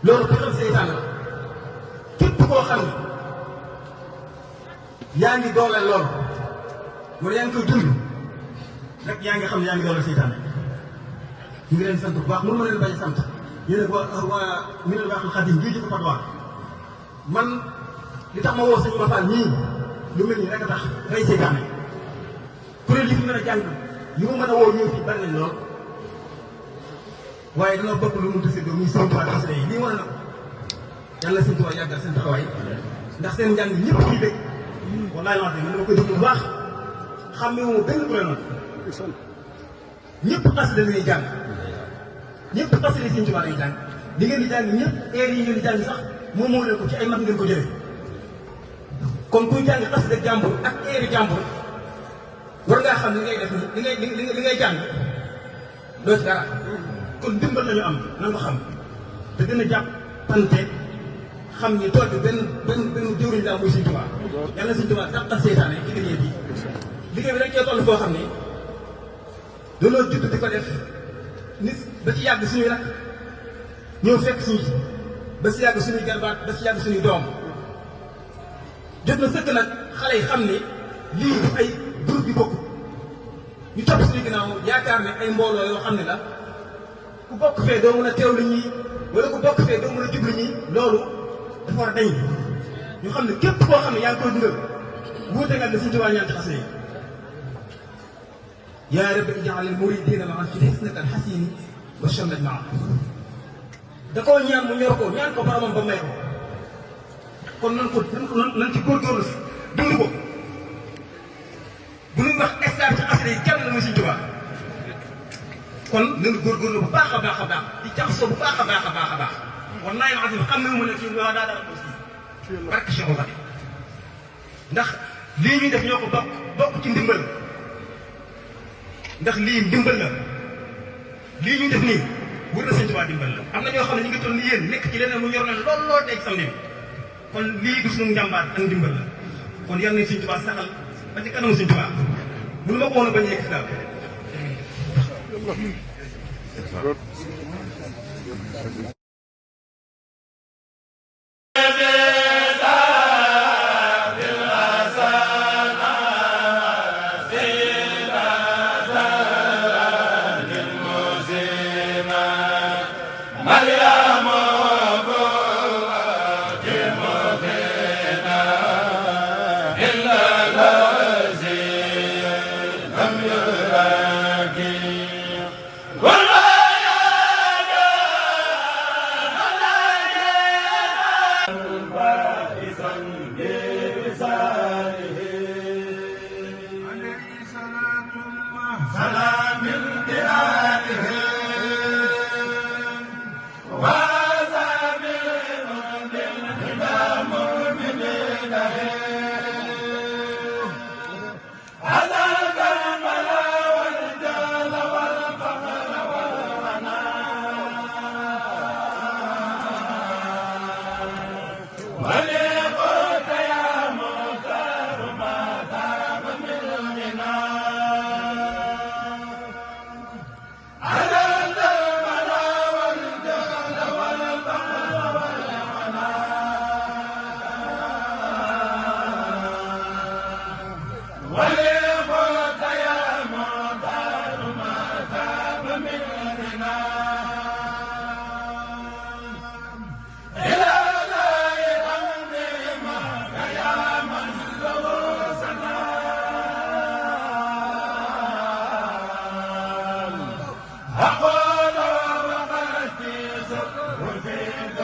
loolu ko xam seytaan la képp koo xam ne yaa ngi dooleel loolu wala yaa ngi koy dund rek yaa ngi xam ne yaa ngi dooleel seytaan ñu ngi leen sant bu baax mënu ma leen bañ a sant yéen a waa Minanul Baaxil Xadim bii ko Patte d'Oie man li tax ma woo sëñ Ma Fall ñii lu mel nii rek a tax rey seytaane kuréel yi fi mën a jàng yi mu mën a woo ñëw fii bari nañ lool waaye dana bokk lu mu tësee muy Sëñ Tuubaa xasida yi lii wane na ko yàlla Sëñ Tuubaa yàggal seen taxawaay ndax seen njàng ñëpp fii dégg wallaahi wax dëgg man dama koy déglu bu baax xam ne moom benn kuréel na ñëpp xasida la ñuy jàng ñëpp xasida Sëñ Tuubaa la ñuy jàng li ngeen di jàng ñëpp heure yi ngeen di jàng sax moom moo leen ko ci ay mag ngeen ko jëlee kon kuy jàng xasida jàmbur ak heure jàmbur war ngaa xam li ngay def ni li ngay jàng doo ci dara kon dimbal lañu am na nga ko xam te gën a jàppante xam ni tool bi benn jëwriñ la muy Sëñ Tuubaa yàlla Sëñ Tuubaa dàqal seytaane ci liggéey bi liggéey bi dañ cee toll foo xam ni dañoo judd di ko def nit ba ci yàgg suñuy rak ñëw fekk suñu ba si yàgg suñuy garbaat ba si yàgg suñuy doom jot na sëkk nag xale yi xam ni lii ay groupe bi bokk ñu topp suñu ginnaaw yaakaar ne ay mbooloo yoo xam ne la ku bokk fee doo mën a teewlu ñi wala ku bokk fee doo mën a jublu ñi loolu dafa war a dañ ñu xam ne képp koo xam ne yaa ngi koy dundal wuute nga ne Sëñ Tuubaa ñaan ci xasida yi yaa rabbi ij'al al-muridiina ma'an fi hisnika al-hasiini wa shamlat maa da koo ñaan mu ñor ko ñaan ko boromam ba may ko kon nan ci góorgóorlu si dund ko bu ñuy wax star ci xasida yi kenn la muy Sëñ Tuubaa kon nañu góorgóorlu bu baax a baax a baax di jaxasoo bu baax a baax a baax a baax wallaahi azim xam ne mu ne fii waa daa dara aussi barke Cheikh Oumar ndax lii ñuy def ñoo ko bokk ci ndimbal ndax lii ndimbal la lii ñuy def nii wër na Sëñ Tuubaa dimbal la am na ñoo xam ne ñu ngi toll ni yéen nekk ci leneen mu yor leen lool tey sam bi kon lii du suñu njàmbaar ak ndimbal la kon yal nañ Sëñ Tuubaa saxal ba ci kanamu Sëñ Tuubaa mënu ma ko woon a bañ a yegg daal والفيل